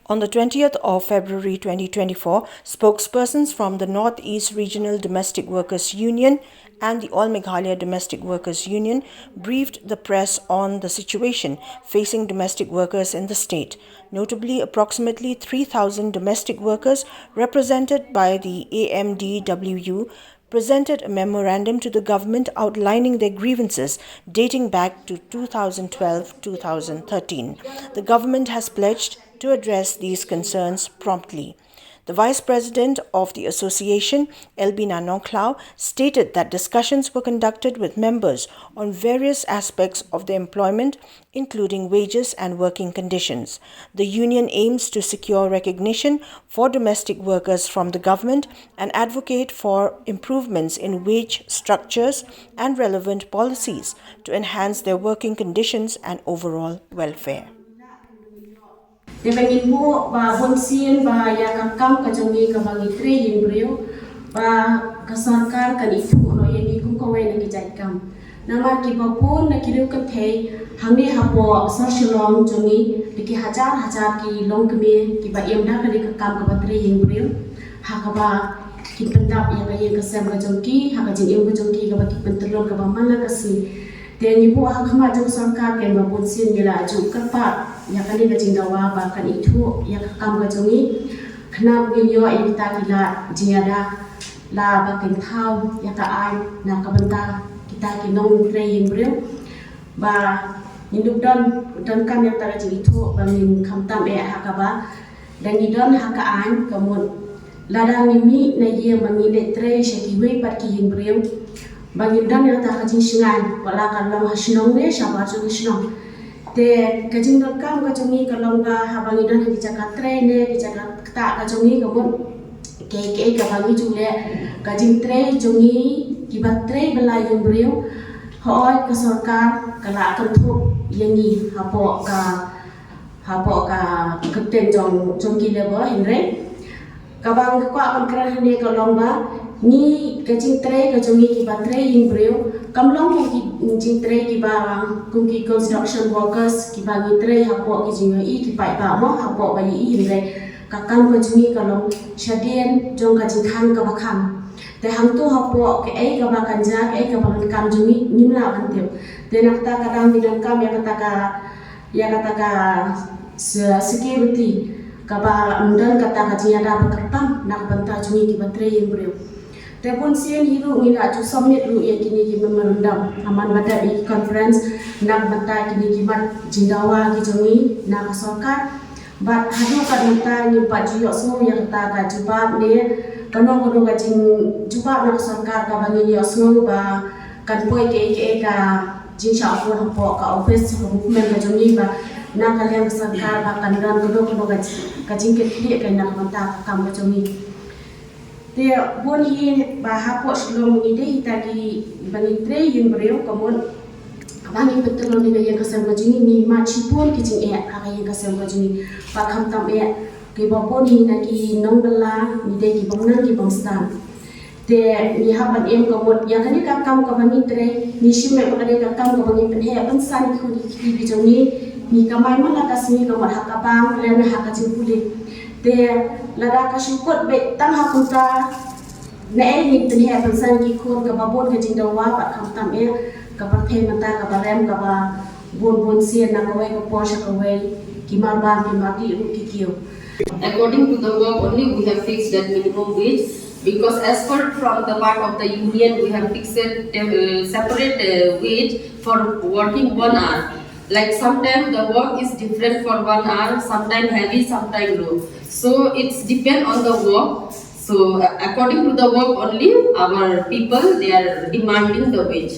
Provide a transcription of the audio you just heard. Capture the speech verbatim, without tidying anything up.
On the twentieth of February twenty twenty-four, spokespersons from the Northeast Regional Domestic Workers Union and the All Meghalaya Domestic Workers Union briefed the press on the situation facing domestic workers in the state. Notably, approximately three thousand domestic workers represented by the A M D W U presented a memorandum to the government outlining their grievances dating back to two thousand twelve two thousand thirteen. The government has pledged to address these concerns promptly. The vice president of the association, Elbina Nongkhlaw, stated that discussions were conducted with members on various aspects of their employment, including wages and working conditions. The union aims to secure recognition for domestic workers from the government and advocate for improvements in wage structures and relevant policies to enhance their working conditions and overall welfare. Te ba ngin buh ba bun sien ba ïa ka kam ka jong ngi kaba ngi trei ïing briew ba ka sorkar kan ithuh noh ïa ngi kum kawei na ki jait kam. Namar kiba bun na ki riew kynthei hangne hapoh sor Shillong jong ngi da ki hajar hajar ki longkmie kiba im da kane ka kam kaba trei ïing briew ha kaba kin pyndap ïa ka ïing ka sem ka jong ki ha ka jingim ka jong ki kaba ki pyntyllun kaba man la ka sngi. Te ngi buh ha khmat jong sorkar ken ba bun sien ngi la ju kyrpad ïa kane ka jingdawa ba kan ithuh ïa ka kam ka jong ngi. Khnang ba ngin ïoh ïa kita ki lad jingïada la ba kin thaw ïa ka aiñ na ka bynta kita ki nongtrei ïing briew ba ngin dup don donkam ïa kata ka jingithuh ba ngin khamtam eh ha kaba da ngi don ha ka aiñ ka mut lada ngi mih na ïing ba ngi leit trei sha kiwei pat ki ïing briew ba ngin don ïa kata ka jingshngaiñ wat la ka long ha shnong ne shabar jong ka shnong. Te ka jingdonkam ka jong ngi ka long ba haba ngi don ha ki jaka trei ne ki jaka ktah ka jong ngi ka mut kaei kaei kaba ngi ju leh ka jingtrei jong ngi kiba trei bylla ïing briew. Hooid ka sorkar ka la kynthup ïa ngi hapoh ka hapoh ka kyntien jong jong ki labour hynrei kaba nga kwah ban kren hangne ka long ba ngi ka jingtrei ka jong ngi kiba trei ïing briew kam long kum ki jingtrei kiba kum ki construction workers kiba ngi trei hapoh ki jingïohi ki paidbah mo hapoh ba ïohi hynrei ka kam ka jong ngi ka long shadien jong ka jingkhang kaba khang. Te hangto hapoh kaei kaba kan jia kaei kaba kan kam jong ngi ngim lah ban tip. Te na kata ka daw ngi donkam ïa kata ka ïa kata ka se- security kaba ym don kata ka jingïada ba kyrpang na ka bynta jong ngi kiba trei ïing briew. Te bun sien hi ruh ngi la ju submit ruh ïa kine ki memorandum ha man ba dep ïa ki conference na ka bynta kine ki mat jingdawa ki jong ngi na ka sorkar. Bad haduh katne mynta ngim pat ju ïohsngew ïa kata ka jubab ne kano kano ka jingjubab na ka sorkar kaba ngin ïohsngew ba kan poi kaei kaei ka jingshah khun hapoh ka office ka movement ka jong ngi ba na ka liang ka sorkar ba kan don kano kano ka jingkitkhlieh ka na ka bynta ka kam ka jong ngi. Te bun hi ba hapoh Shillong ngi dei hi ta ki ba ngi trei ïing briew ka mut ba ngi pyntyllun ïa ka ïing ka sem ka jong ngi, ngi mad shibun ki jingeh ha ka ïing ka sem ka jong ngi. Ba khamtam eh kiba bun hi na ki nongbylla ngi dei ki bym nang ki bym stad. Te ngi hap ban im ka mut ïa kane ka kam kaba ngi trei ngi shim eh ba ka dei ka kam kaba ngi pynheh pynsan ïa ki khun ki kti ki jong ngi. Ngi kamai man la ka sngi ka mut ha ka bank lane ha ka jingpule. Te lada ka shu kut beit tang ha kumta naei ngin pynheh pynsan ki khun kaba bun ka jingdawa bad khamtam eh ka pyrthei mynta kaba rem kaba bun bun sien na kawei ka por sha kawei ki mar bam ki mar dih ruh ki kiew. According to the work only, we have fixed that minimum wage because as per from the part of the union, we have fixed a uh, separate uh, wage for working one hour. Like sometimes the work is different for one hour, sometimes heavy, sometimes low. So it's depend on the work. So uh, according to the work only, our people they are demanding the wage.